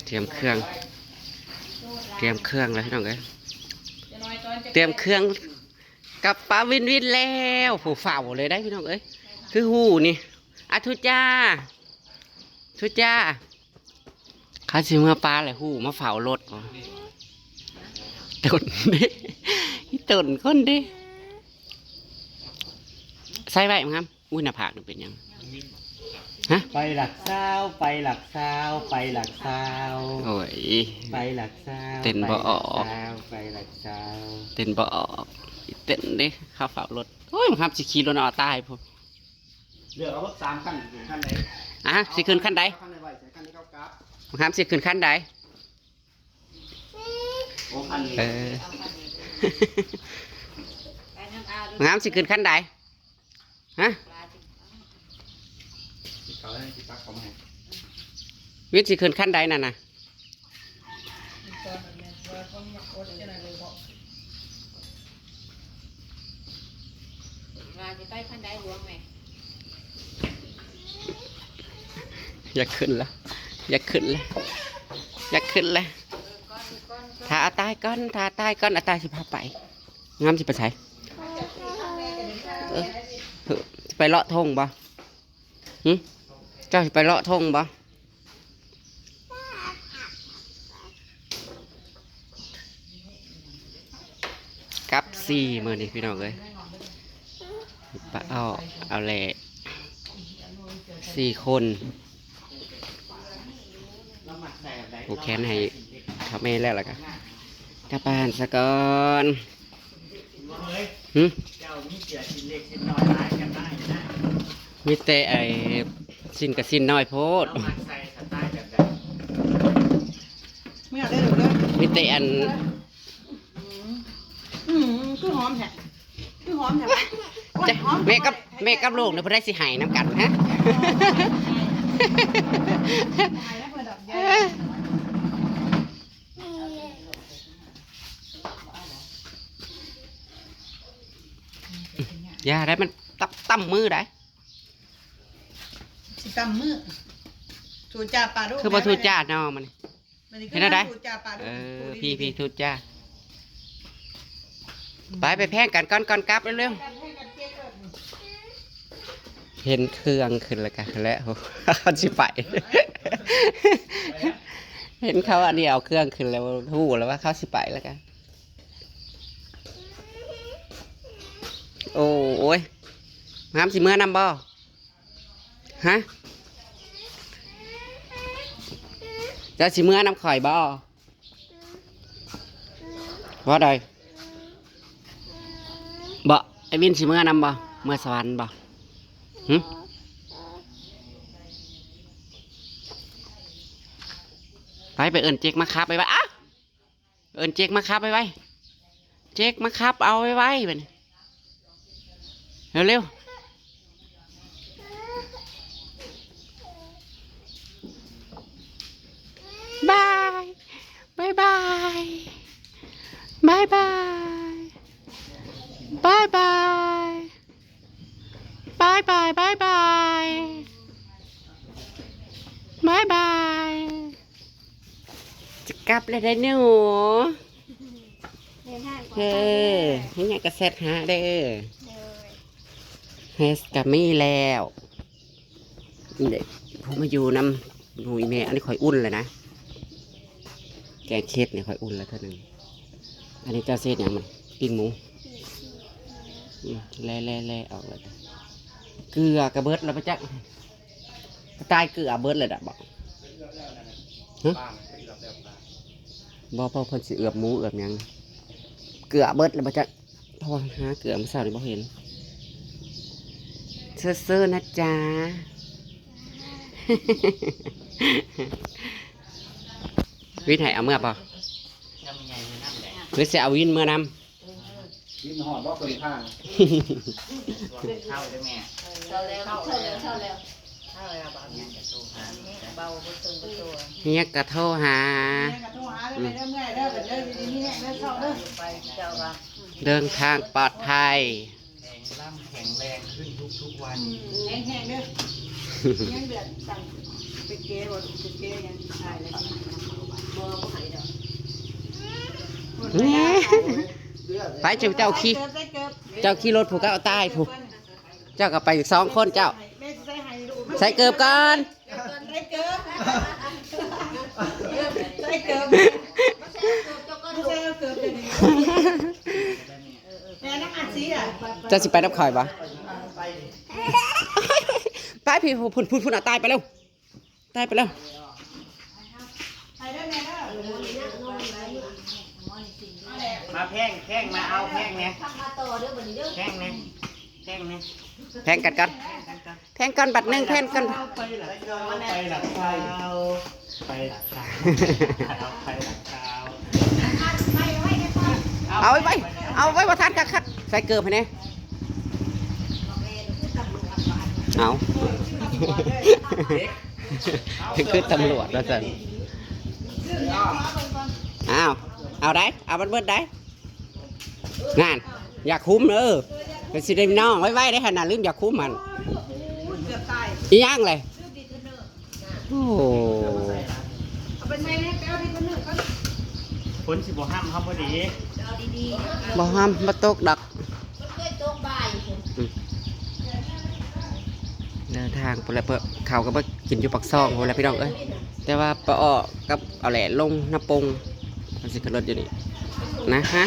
ຕຽມເຄື່ອງ ຕຽມເຄື່ອງແລ້ວພີ່ນ້ອງເອີຍ ຕຽມເຄື່ອງກັບປ້າວິນວິນແລ້ວ. ຜູ້ເຝົ້າເລີຍໄດ໋ພີ່ນ້ອງເອີຍ ຄືຮູ້ນີ້ ອາ ທຸດຈ້າ ທຸດຈ້າ ເຂົາຊິເມືອປາແຫຼະ ຮູ້ມາເຝົ້າລົດ ຕົນເດ້ ອີຕົນຄົນເດ້ ໃສ່ໄວ້ງາມ. ອຸ້ຍ ໜ້າຜາກນີ້ເປັນຫຍັງ? ຮະ? ໄປຫຼັກຊາວ ໄປຫຼັກຊາວ ໄປຫຼັກຊາວ ໂອ້ຍ ໄປຫຼັກຊາວ ເຕັ້ນບໍ່ອອກ ໄປຫຼັກຊາວ ເຕັ້ນບໍ່ອອກ ເຕັ້ນເດ້ ເຂົາເຝົ້າລົດ. ໂອ້ຍ ບັກຫຳຊິຂີ່ລົດເອົາຕາຍພຸ້ນ. ເລືອກເອົາລົດສາມຄັນ ຊິຂຶ້ນຄັນໃດ? ອ່ະ ຊິຂຶ້ນຄັນໃດ? ຄັນໃດໄວ້ໃສ່ ຄັນທີ່ເຂົາກັບ ບັກຫຳຊິຂຶ້ນຄັນໃດ? ໂອ້ ຄັນນີ້ ເອີ ບັກຫຳຊິຂຶ້ນຄັນໃດ? ຮະ? ຊິເຂົ້າໃຫ້ ຊິຕັກເຂົ້າມາໃຫ້ ວິດຊິຂຶ້ນຄັນໃດນັ້ນນະ? ວ່າຊິໄປຄັນໃດຫຼວງແມ່? ຢາກຂຶ້ນລະ ຢາກຂຶ້ນລະ ຢາກຂຶ້ນລະ. ຖ້າອາຕາຍກ່ອນ ຖ້າອາຕາຍກ່ອນ ອາຕາຍຊິພາໄປ. ງາມຊິໄປໃສ? ເອີ ຊິໄປເລາະທົ່ງບໍ່? ຫຶ? ເຈົ້າຊິໄປເລາະທົ່ງບໍ່? ກັບສີ່ມື້ນີ້ພີ່ນ້ອງເອີຍ ປະເອົາ ເອົາແຫຼະສີ່ຄົນ ຜູກແຂນໃຫ້ເຖົ້າແມ່ແລ້ວ ແລ້ວກະກັບບ້ານສາກ່ອນ. ຫຶ? ມີແຕ່ໄອ້ ສິ້ນກະສິ້ນນ້ອຍໂພດ ມີແຕ່ອັນ ອືມ ຄືຫອມແທ້ ຄືຫອມແທ້ ໂອ້ຍ ຫອມ ແມ່ກັບ ແມ່ກັບລູກນີ້ ຜູ້ໃດຊິໃຫ້ນຳກັນ ຮະ? ຢ່າໄດ໋ ມັນຕຳ ຕຳມືໄດ໋ ຊິຕຳມື ທູຈາປາດູ ຄືບໍ່ທູຈາເນາະມັນນີ້ ເຮັດແນວໃດ? ເອີ ພີ້ໆ ທູຈາ ໄປ ໄປແພງກັນກ່ອນ ກ່ອນກັບ ເລັວໆ. ເຫັນເຄື່ອງຂຶ້ນແລ້ວກະ ແລ້ວ ເຂົາຊິໄປ ເຫັນເຂົາອັນນີ້ເອົາເຄື່ອງຂຶ້ນແລ້ວ ຮູ້ແລ້ວວ່າເຂົາຊິໄປແລ້ວກະ ໂອ້ຍ ງາມຊິເມືອນຳບໍ່? ຮະ? ເຈົ້າຊິເມືອນຳຂ້ອຍບໍ່? ບໍ່ໄດ້ ບໍ່ ໄອ້ວິນຊິເມືອນຳບໍ່? ເມືອສະຫວັນບໍ່? ຫຶ? ໄປ ໄປເອີ້ນເຈັກມາຂັບໄປວ່າ ອ້າ ເອີ້ນເຈັກມາຂັບໄວໆ ເຈັກມາຂັບເອົາໄວໆ ບາດນີ້ ເລັວໆ. ບາຍ ບາຍບາຍ ບາຍບາຍ ບາຍບາຍ ບາຍບາຍ ບາຍບາຍ ບາຍບາຍ. ຈະກັບແລ້ວເດ້ໜູ ເດີນທາງປອດໄພເດີ ເຮັດຫຍັງກະແຊັດຫາເດີ ໂດຍ ເຮັດກະມີແລ້ວ ເດ ຜູ້ມາຢູ່ນຳ ໜູອີ່ແມ່ ອັນນີ້ຂ້ອຍອຸ່ນແລ້ວນະ ແກງເຫັດນີ້ຂ້ອຍອຸ່ນແລ້ວເທື່ອໜຶ່ງ ອັນນີ້ເຈົ້າຊິເຮັດຫຍັງມັນ ປີ້ງໝູ ອືມ ແລ່ໆໆ ອອກເລີຍ ເກືອກະເບິດແລ້ວບໍ່ຈັກ ກະຕ່າຍເກືອເບິດແລ້ວດະບໍ່? ຫຶ? ບໍ່ ເພິ່ນຊິເອືອບໝູເອືອບຫຍັງ ເກືອເບິດແລ້ວບໍ່ຈັກ ເພາະວ່າຫາເກືອມື້ເຊົ້ານີ້ບໍ່ເຫັນ ເຊີນໆ ນະຈ໊ະ ວິນໃຫ້ເອົາເມືອບໍ່? ຫຼືຊິເອົາວິນເມືອນຳ? ກິນຮອດບໍ່ເຄິ່ງທາງ ເຊົ້າເດີແມ່ ເຊົ້າແລ້ວ ເຊົ້າແລ້ວ ເຊົ້າແລ້ວ ເຮົາກະໂທຫາ ເຮົາກະໂທຫາ ເຮົາກະໂທຫາເດີແມ່ເດີ ເມື່ອຍເດີ ເດີ ຢູ່ດີມີແຮງເດີ ເຊົ້າເດີ ໄປເຈົ້າວ່າ ເດີນທາງປອດໄພ ແຂງລ່ຳແຂງແຮງຂຶ້ນທຸກໆວັນ ແຮງໆເດີ ຍັງເດືອດສັ່ນ ໄປແກ້ບໍ່ ໄປແກ້ຍັງຕາຍແລ້ວ ແນ່ ໄປ ເຈົ້າ ເຈົ້າຂີ່ ເຈົ້າຂີ່ລົດຜູ້ເຂົາຕາຍຜູ້ ເຈົ້າກໍໄປສອງຄົນເຈົ້າ. ໃສ່ເກີບກ່ອນ ໃສ່ເກີບ ໃສ່ເກີບ ໃສ່ເກີບ ແມ່ນຳອັນຊີ້ອະ ເຈົ້າຊິໄປນຳຂ້ອຍບໍ່? ໄປພີ້ ພຸ້ນ ພຸ້ນ ພຸ້ນ ອາ ຕາຍໄປແລ້ວ ຕາຍໄປແລ້ວ ມາແພງ ແພງ ມາເອົາແພງແດ່ ແພງແດ່ ແພງແດ່ ແພງກັນກ່ອນ ແພງກັນກ່ອນ ແພງກັນບັດໜຶ່ງ ແພງກັນ ເອົາໄວ້ ເອົາໄວ້ບໍ່ທັນຄັກໆ ໃສ່ເກີບໃຫ້ແດ່ ເອົາ ຄືຕຳຫຼວດວ່າຊັ້ນ ອ້າວ ເອົາໄດ໋ ເອົາມັນເບິດໄດ໋ ນັ້ນ ຢາຄຸມເດີ ເພິ່ນຊິໄດ້ນ້ອງໄວໆໄດ໋ຫັ້ນນະ ລືມຢາຄຸມຫັ້ນ ອີຫຍັງແຫຼະ ໂອ້ ເອົາໄປໃສ່ໃນແປ້ວທີ່ເພິ່ນເນີກ່ອນ ຝົນຊິບໍ່ຫ້ຳເຮົາພໍດີ ບໍ່ຫ້ຳບໍ່ຕົກດອກ ມັນເຄີຍຕົກບ່າຍພຸ້ນ ອືມ ເດີນທາງພຸ້ນແຫຼະ ເພິ່ນ ເຂົາກໍມາກິນຢູ່ປາກຊ່ອງພຸ້ນແຫຼະພີ່ນ້ອງເອີຍ ແຕ່ວ່າປາອອກກັບເອົາແຫຼະລົງນາປົງ ມັນຊິຂຶ້ນລົດຢູ່ນີ້ນະຮະ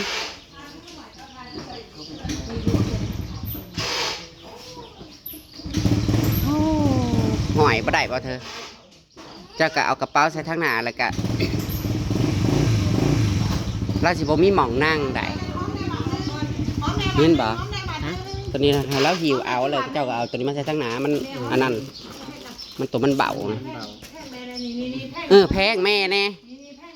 ໂອ້ ຫ້ອຍບໍ່ໄດ້ບໍ່ເທີ? ເຈົ້າກໍເອົາກະເປົາໃສ່ທາງໜ້າ ແລ້ວກະ ລາວຊິບໍ່ມີໝ່ອງນັ່ງໃດ ເຫັນບໍ່? ໂຕນີ້ນະ ໃຫ້ລາວຫິ້ວເອົາ ແລ້ວເຈົ້າກໍເອົາໂຕນີ້ມາໃສ່ທາງໜ້າ ມັນ ອືມ ອັນນັ້ນ ມັນ ໂຕມັນເບົານະ ເອີ ແພງແມ່ແດ່ ເ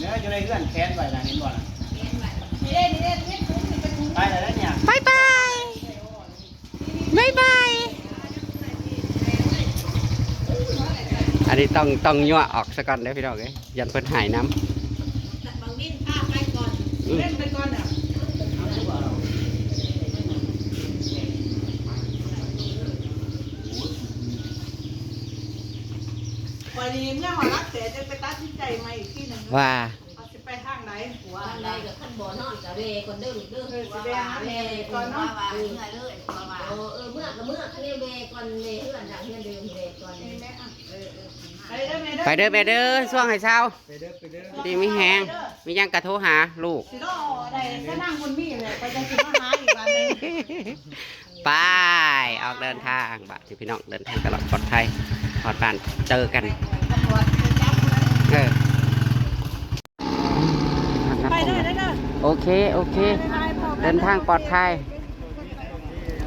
ດີ ຢູ່ໃນເຮືອນແຂວນໄວ້ນະ ເຫັນບໍ່ນະ? ໄປແລ້ວເດີນີ້ ບາຍບາຍ ບາຍບາຍ ອັນນີ້ຕ້ອງ ຕ້ອງຍົວະອອກສາກ່ອນເດີພີ່ນ້ອງເອີຍ. ຢ້ານເພິ່ນຫາຍນຳ ບັກວິນພາໄປກ່ອນ ອືມ ເພິ່ນໄປກ່ອນນະ ຂ້ອຍນີ້ເມື່ອຮອດຫຼັກແສນ ຈັ່ງໄປຕັດສິນໃຈໃໝ່ອີກທີໜຶ່ງ ວ່າ ເຮົາຊິໄປທາງໃດ ທາງໃດກໍຄັນບໍ່ນອນກໍແວ່ກ່ອນເດີລູກເດີ ເອີ ຊິແວ່ຫາແມ່ກ່ອນເນາະ ເອີ ເມື່ອເລີຍ ເອີ ເອີ ເມື່ອກໍເມື່ອ ຄັນແວ່ກ່ອນ ແວ່ເຮືອນ ທາງເຮືອນເດີມແວ່ກ່ອນ ນີ້ແມ່ ເອີ ເອີ ໄປເດີແມ່ເດີ ໄປເດີແມ່ເດີ ຊ່ວງໃຫ້ເຊົາ ໄປເດີ ໄປເດີ ດີມີແຮງ ມີຫຍັງກະໂທຫາລູກ ຊິລໍໄດ້ຊະນາງບຸນມີແຫຼະ ຂ້ອຍຈັ່ງຊິມາຫາອີກບາດໜຶ່ງ ໄປ ອອກເດີນທາງບາດນີ້ພີ່ນ້ອງ ເດີນທາງຕະຫຼອດປອດໄພ ຮອດບ້ານເຈີກັນ ຕຳຫຼວດໄປຈັບເລີຍ ເອີ ໄປເດີ ໄປເດີ ໂອເຄ ໂອເຄ ບາຍບາຍ ເດີນທາງປອດໄພ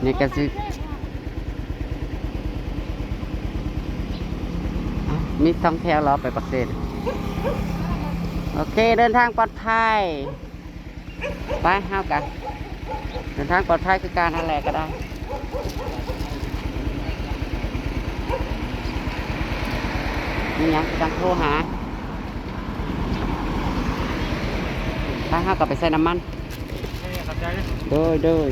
ນີ້ກະຊິ ເອົ້າ ມີສອງແຖວເລາະໄປປາກເຊ ໂອເຄ ເດີນທາງປອດໄພ ໄປ ເຮົາກະເດີນທາງປອດໄພຄືກັນຫັ້ນແຫຼະ ກະໄດ້ ມີຫຍັງກະຈັ່ງໂທຫາ ໄປ ເຮົາກະໄປໃສ່ນ້ຳມັນ ເອີ ຂອບໃຈເດີ ໂດຍ ໂດຍ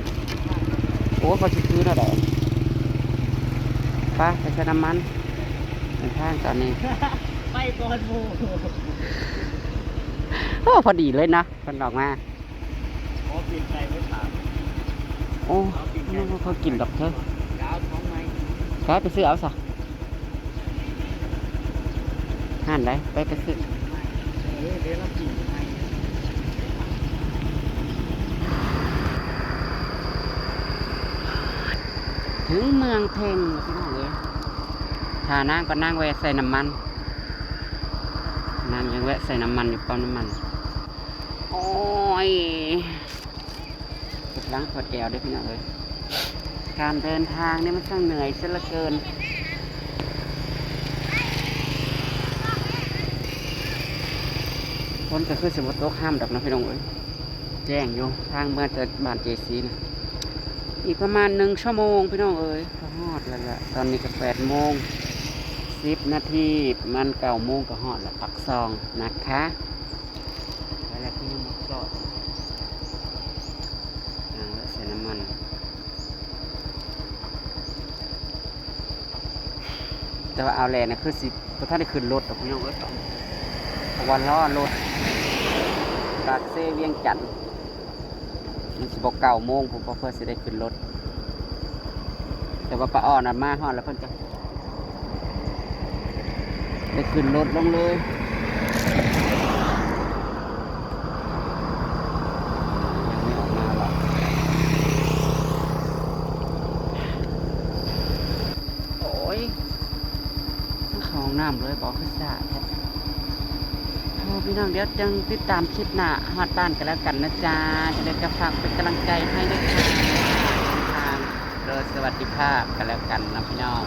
ໂອ້ ເຂົາຊິຄືແນວໃດ ໄປ ໄປໃສ່ນ້ຳມັນ ເດີນທາງຕອນນີ້ ໄປກ່ອນໝູ່ ໂອ້ ພໍດີເລີຍເນາະ ເພິ່ນອອກມາ ຂໍປີ້ງໄກ່ໄວ້ຖາມ ໂອ້ ເຂົາປີ້ງໄກ່ ມັນບໍ່ຄ່ອຍກິນດອກເທີ ດາວຂອງໃໝ່ ໄປ ໄປຊື້ເອົາຊະ ຮ້ານໃດ ໄປ ໄປຊື້ ເອີ ເດ ລາວປີ້ງໃໝ່ ເຖິງເມືອງເພັງແລ້ວພີ່ນ້ອງເອີຍ ຖ້ານາງກໍນາງແວ່ໃສ່ນ້ຳມັນ ນາງຍັງແວ່ໃສ່ນ້ຳມັນຢູ່ປ້ຳນ້ຳມັນ ໂອ້ຍ ເຈັບຫຼັງປວດແອວເດ້ພີ່ນ້ອງເອີຍ ການເດີນທາງນີ້ມັນຊ່າງເໜື່ອຍເສຍເຫຼືອເກີນ ຝົນກໍຄືຊິບໍ່ຕົກຫ້ຳດອກເນາະພີ່ນ້ອງເອີຍ ແຈ້ງຢູ່ ທາງເມືອຈາກບ້ານເຈສີນະ ອີກປະມານໜຶ່ງຊົ່ວໂມງພີ່ນ້ອງເອີຍ ກໍຮອດແລ້ວແຫຼະ ຕອນນີ້ກໍແປດໂມງສິບນາທີ ປະມານເກົ້າໂມງກໍຮອດແລ້ວ ປາກຊ່ອງນະຄະ. ໄປແລ້ວຄືຍັງບໍ່ຈອດ. ແຕ່ວ່າອາວແລນະ ຄືຊິບໍ່ທັນໄດ້ຂຶ້ນລົດດອກພີ່ນ້ອງເອີຍ ເພາະວ່າລໍລົດປາກເຊວຽງຈັນ ມັນຊິບໍ່ເກົ້າໂມງພຸ້ນບໍ່ ເພື່ອຊິໄດ້ຂຶ້ນລົດ. ແຕ່ວ່າປ້າອ້ອນະມາຮອດແລ້ວ ເພິ່ນກໍໄດ້ຂຶ້ນລົດລົງເລີຍ. ຍັງບໍ່ອອກມາຫວາ? ໂອ້ຍ ເຂົ້າຫ້ອງນ້ຳເລີຍບໍ ຄືຊ້າແທ້. ໂອ້ ພີ່ນ້ອງ ດຽວຈັ່ງຕິດຕາມຄລິບໜ້າຮອດບ້ານກັນແລ້ວກັນນະຈ໊ະ. ຈັ່ງໃດກໍຝາກເປັນກຳລັງໃຈໃຫ້ນະຄະ. ເດີ ສະຫວັດດີພາບກັນແລ້ວກັນເນາະພີ່ນ້ອງ.